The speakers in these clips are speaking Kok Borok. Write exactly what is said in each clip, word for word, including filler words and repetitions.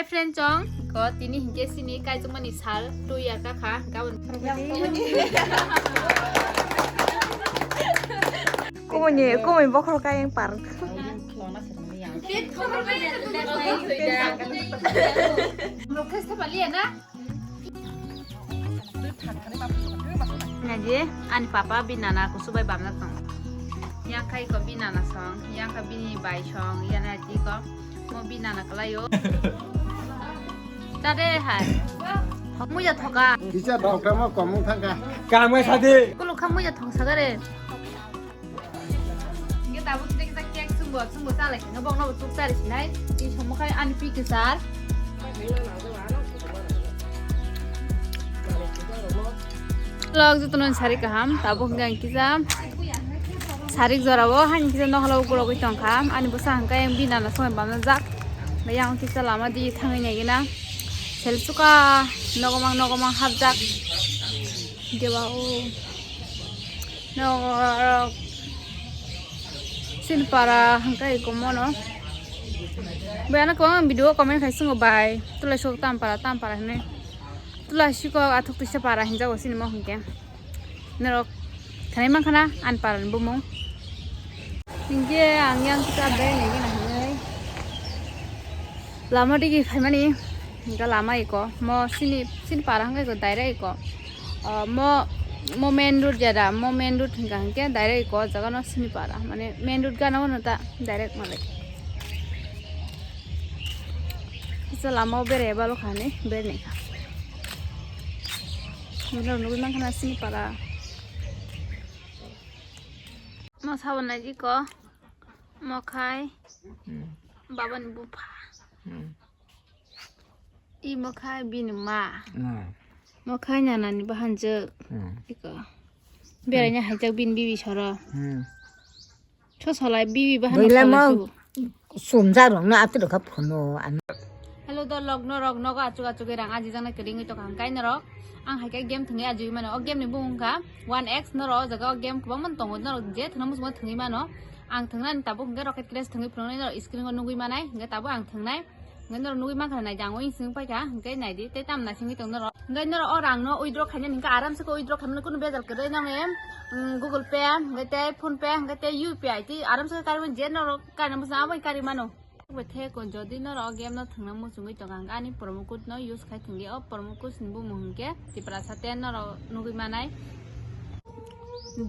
Friend chong ko tini hinkhe sini kaijakmani sal two year ka kha gabon. Kumuni kumuni bokhorok kayang par. Rokhe sabaliya na. Naji, ani papa bini nana kusu bai bamjak tongo. Yang khai ko bini nana song, yang kha bini bai song, yang naji ko mo bini nana kalaio. Tade hai. Muya thoka. Kisa doctor mo komung thangka. Kamai sadi. Kulu kha muya thong sagare. Hingke tabuk kisa kisa cake chwngbo, chwngbo chalai khe, nokbo, nokbo chuk chari sinai. Tei somo khai ani pi kisar. Vlog jotono sari kaham, tabuk hingke ang kisa sarik jorao, hani kisa nokhla ukulogwi tongkha. Ani bwsa hingke ang bini nana songwi bamjak. Bai ang kisa lama di thangwi naigina. Sel suka nogomang, nogomang hapjak. Dewa o. Norok chini para hingke iko mono. Bai ano kwbangma video comment khai swngo bai. Tulai sok tam para, tam para hinwi. Tulai siko athuk tisa para hinjago sini mo hingke. Norok thanai mankha na ani para ni bumung. Hingke ang yang kita bai nai gana hinwi. Lama digi phaimani, hingke lama iko, mo sini, sini para hingke iko direct iko. Ah, mo, mo main road jada, mo main road hingka hingke direct iko, jaga no sini para, mane main road gana no ta direct male. Kisa lama o bere balo khani, bere ni kha. Milo nugui mankha na sini para. Mo sabon nai iko, mo khai, Hmm. Baba ni bupha. Hmm. I mokha bini ma. Hmm. Mokha nana ni bahanjak. Hmm. Iko. Beraina haijak bini bibi soro. Hmm. Sosolai bibi bahan. Sumja rok no atu rok phono. Hello do log no rok nogo achuk achuk rang aji jang na kering ito kang kai norok. Ang hai kai game thangwi aji mano. O game ni bumung kha one X norok o jaga o game kwbangma tongo norok je thangna muchungma thangwi mano. Ang thangnani tabuk hingke Rocket Crash thangwi phunuknai norok screen o nugwi manai hingke tabuk ang thangnai. Hingke norok nugwi mankha nai jang o insing paikha hingke naidi tei tam naisingwi tong norok. Hingke norok o rang no withdraw khainani hingke aram se khe withdraw khaimani kunu bejal kwrwi nang em, mm, Google Pay hingke tei PhonePe hingke tei U P I tei aram se khe karimani je norok karina bwsang abo kari mano. Bai the ko jodi norok o game no thwngna muchungwi tongo hingke ani promo code no use khai thwngdi o promo code ni bumung hingke Tiprasa ten norok nugwi manai.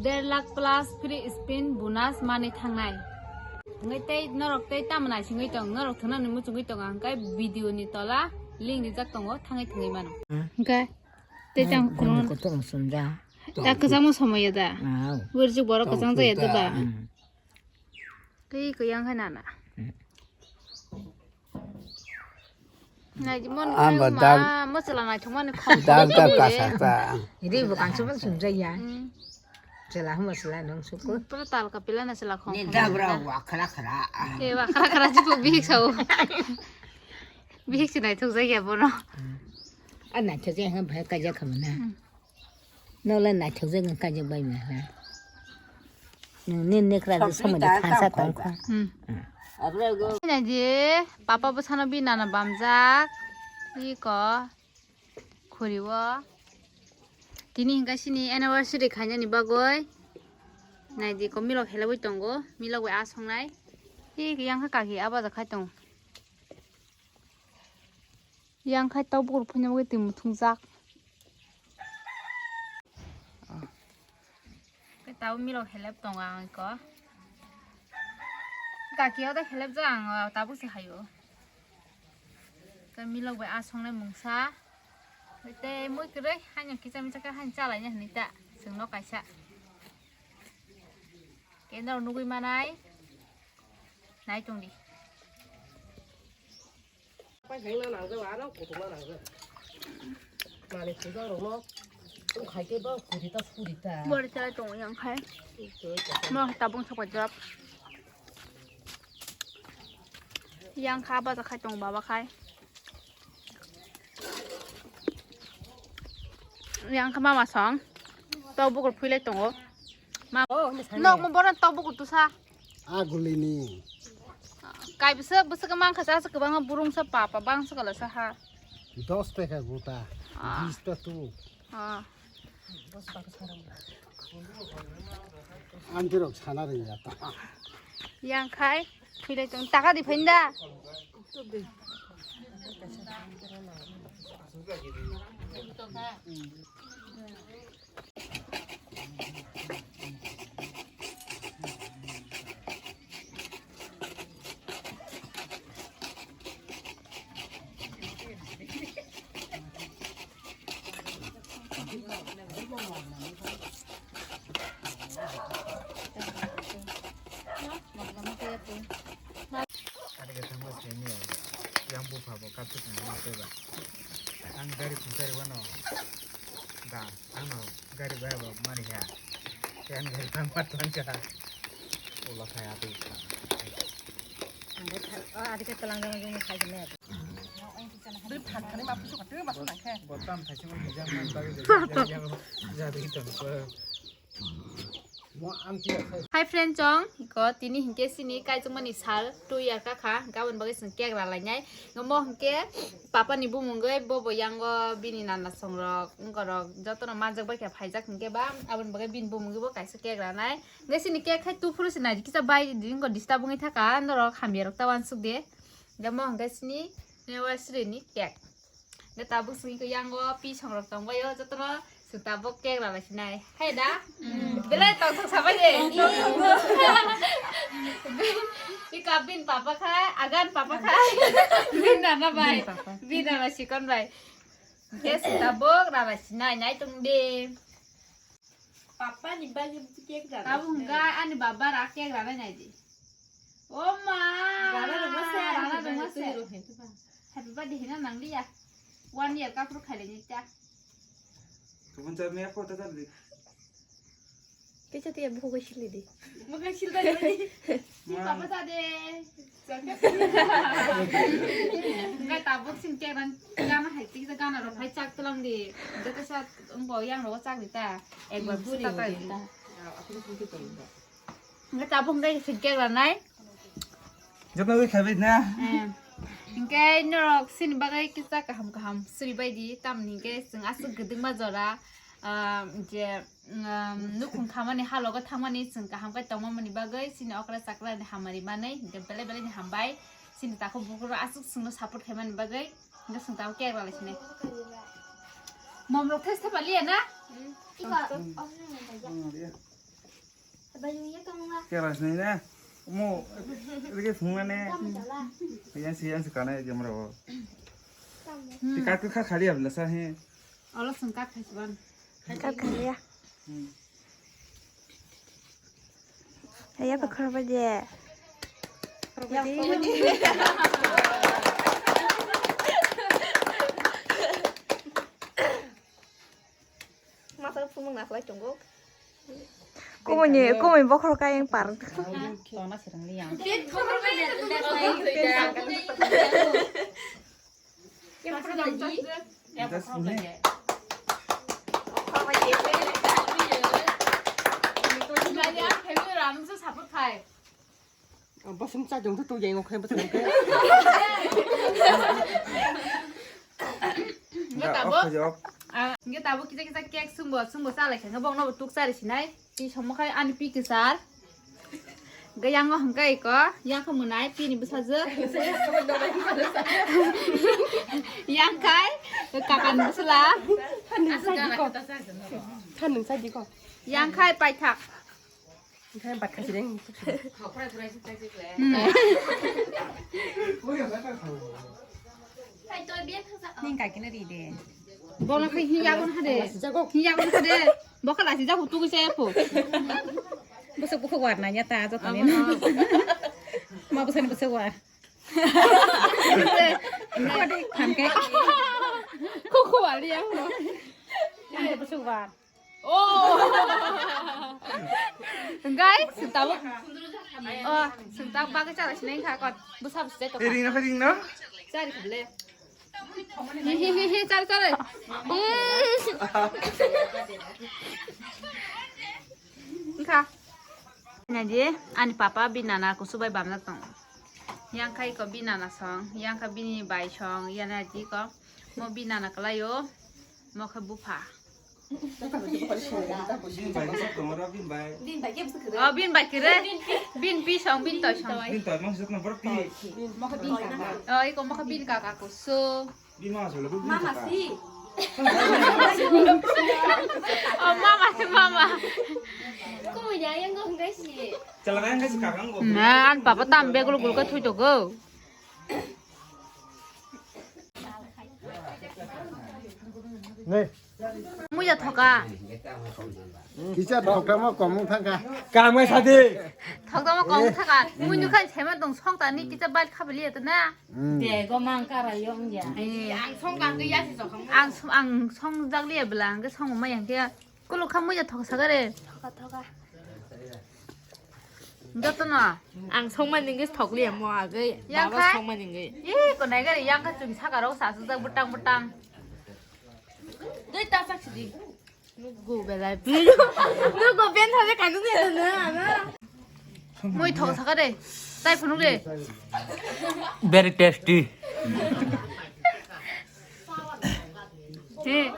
Der lakh plus free spin bonus manwi thangnai. Hingke tei norok tei tamo naisingwi tong, norok thwngna ni muchungwi tongo, hingke video ni tola link rijak tongo, thangwi thwngwi mano. Hmm. Hingke tei tang kuno. Kutung sumja. Ta kwchangma somoyo da. Au. Wirjuk borok kwchang jaya da ba. Hmm. Tei kwchang khe nana. Hmm. Naidi mon amba ma, dag, ma chwla naithok mani khom dak khom dak le. Kasa ta. Ri bo kansu ban sumjaya. Hmm. Chwla huma chwla nung suku. Pura tal ka pila na chwla khom. Ni khom dabra na. Wa khara khara. E wa khara khara ji bo bihik sao. Bihik si naithok jaya bono. A naithok jaya ha bhai kaja khamana. Hmm. Nola naithok jagwng kajak bai mano. Nwng nini nekra de somoi de thansa tongkha. Hmm. Naidi, papa bwsano bini nana bamjak. Iko khuri o. Tini hingka sini anniversary khainani bagwi. Naidi ko milok helaiwi tongo. Milok bai asongnai. Iko yang kha kaki abaja khai tongo. Yang khai tok bukur phunjak bagwi twi muthungjak. Khe tabuk milok helep tongo ang iko. Kaki o da helep jak ang tabuk se hayo. Khe milok bai asongnai mungsa. Tei mui kwrwi haino kicha micha khe haino chalaina hinwi ta chwngno kaisa. Khe norok nugwi manai. Nai tongdi. Bori chalai tongo yang khai. Mo tabung sok paijak. Yang kha baja khai tongo baba khai. Yang kha mama song. Tok bukur phuilai tongo. Ma, oh, nok mo boran tok bukur tusa. Agulini. Kai bwswk, bwswk mankha cha, cha kwbangma burungsa papa bangsa kala sa ha. Dos taka gota, ah, bis ta tu. Ah. Antirok sana ringya ta. Yang khai, philai tong, taka di phainda. Yang bupha bo katswk tongma tei ba. Ang gari phunchari wano. Da, ano gari bai ba mani ha. Yang gari tang pat tang cha. Ola khai ati. Ang gari tha-, oh, adi ke telang jang jang khai jene. Beri phan khani ma pusu katu ma sunang khe. Botam thaisi mo bijang man bagi bijang jang jang jadi tong ko. Hi friend chong, iko tini hinkhe sini kaichukmani sal two year kakha, gabon bagwi chwng cake ralainai. Omo hinkhe papa ni bumungwi bobo yango bini nana songrok, wngkorok jotono manjak bai khe phaijak hinkhe ba aboni bagwi bini bumungwi bo kaisa cake ranai. Hinkhe sini cake khai tuphuru se naidi kisa bai di wngkha disturb wngwi thaka norok hamya rok ta uansuk de. Hinkhe mo hinkhe sini Anniversary ni cake. Hwnkhe tabuk chwng iko yango pisong rok tongbaio, jotono chwng tabuk cake ralai sinai. Hai da? Mm. Belai tongthok sabai de. Iko bin papa khai, agan papa khai. Bin nana bai. Bin nana sikon bai. Hwnkhe chwng tabuk ralai sinai, nai tong de. Papa ni bagwi cake rana. Abo hwnka ani baba ra cake rana nai di. O ma. Rana rwma se, rana rwma se. Happy birthday hina nang liya. One year ka phuru khailai ni ta. Kubun char ni ako ta char di. Kisa tiya buhuk bai sili di. Buhuk bai sili di. Ni papa ta de. Hwnkhe tabuk sini cake ran gana hai tik gana rok hai chak tulang di. Hwnkhe kisa wngbo yang rok chak di ta. Ekbar buri ta ta di. Hwnkhe tabuk hwnkhe sini cake ranai. Joto wi khabi na. Eh. Hwnkhe norok sini bagwi kisa kaham kaham suri bai di tamni hwnkhe chwng aswk gwdwkma jora, ah, je Umm, nukhung khamani, halogo thangmani chwng kaham khe tongmani bagwi chini okra chakra ni hamari manwi hwnkhe belai belai ni hambai. Chini takhuk bukhuk rok aswk chwngno support khaimani bagwi hwnkhe chwng tabuk cake ralai sinai. Mom rok thes thapa liya na? Cake ralai sinai na? Omo rikhe phunukmani. Yang si, yang si kanai jemra bo. Hmm. Ti kat kha khali abla sa he. Olo chwng kat khai siban. Kat khai ya. Hmm. Haya pa khorba je. Masa phumung na khlai tongo. Kumuni, kumuni bokhor kayang par. Tona sirang liang. Bosong cha jong tu yang okhai bosong ke. Nge tabuk. Nge tabuk kisa kisa cake sungbo sungbo cha lai khe bong no tuk cha ri sinai. Ti somo khai ani pi kisar. Ga yang o hwnkhe iko, yang khe mwnai, pini bwsajwk. Yang khai, kakan bwsla. Thanung sa di ko. Thanung sa di ko. Yang khai paithak. Yang khai bat khasi deng. Hmm. Ning kai kena ri de. Bono khe hiya gon hade. Hiya gon hade. Bokha lasi jago tu kisa epho. Bwswk bukhuk war nanya ta joto ni. Abo no. Ma bwsani bwswk war. Hamke. Khuk khuk war ya. Hamke bwswk war. Oh. Guys, sing tabuk. Oh, sing tabuk bagwi chala sinai kha kot. Bwsa bwsa to. Ring na ring na. Chari khule. Hi hi hi hi, chari chari. Kha. Nadi, ani papa bini nana kusu bai bamjak tong. Yang khai ko bini nana song, yang kha bini bai song, yana di ko. Mo bini nana kalai o, mo khe bupha. Bini bai khe sab tongo ro, bini bai. Oh, bini bai khe re. Bini pi song, bini toi song. Bini toi mang sab tongo, boro pi. Oh, iko mo khe bini kaka kusu. Bini mama solo, bini mama kaka. Si. Oh, mama si, mama. Kumu ya yang gong kai si. Chala yang kai si kaka ngo. Na, an papa tam bag lo gul ka thui to go. Nei. Muya thoka. Kisa thokta mo komung thangka. Kamai sadi. Thokta mo komung thangka. Mui nukhan sema dong song tani kisa bal khabili ya na. Hmm. Dego mang kara yong ya. Eh. Ang song kang ya si sokang. Ang song, ang song jagli ya bela ang song ma yang ke. Kulo kha muya thok sagare. Thoka thoka. Jotono. Ang songmani wngwi thokliya mo agwi. Yang baba khai? Songmani wngwi. Ih, konai gari yang kha chwng saka rok sasujak bwtang bwtang. Dui ta sak sidi. Nugo belai. Nugo ben thale kanu ne na na. Mui thok saka de. Tai phunuk de. Very tasty. He.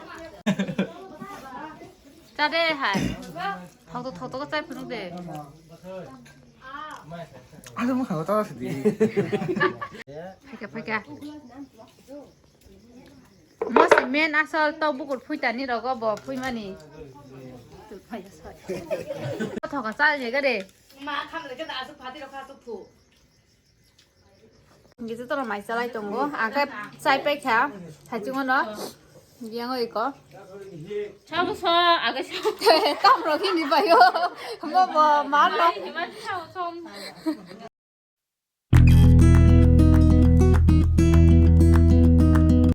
Cha de hai. Thok to thok to chai phunuk de. Ano mo khago ta sidi. Phaika phaika. Mo si men asol to bukur phuitani rogo bo phuimani. Thoka chal ye gade. Ma kham le ke da asuk phati rokha asuk phu. Gita toro mai chalai tongo. Ake chai pai kha. Hachungo no. Yang oi ko. Chabo so age so. Tam ro hini bayo. Mo bo mar no. Ai, hima chabo so.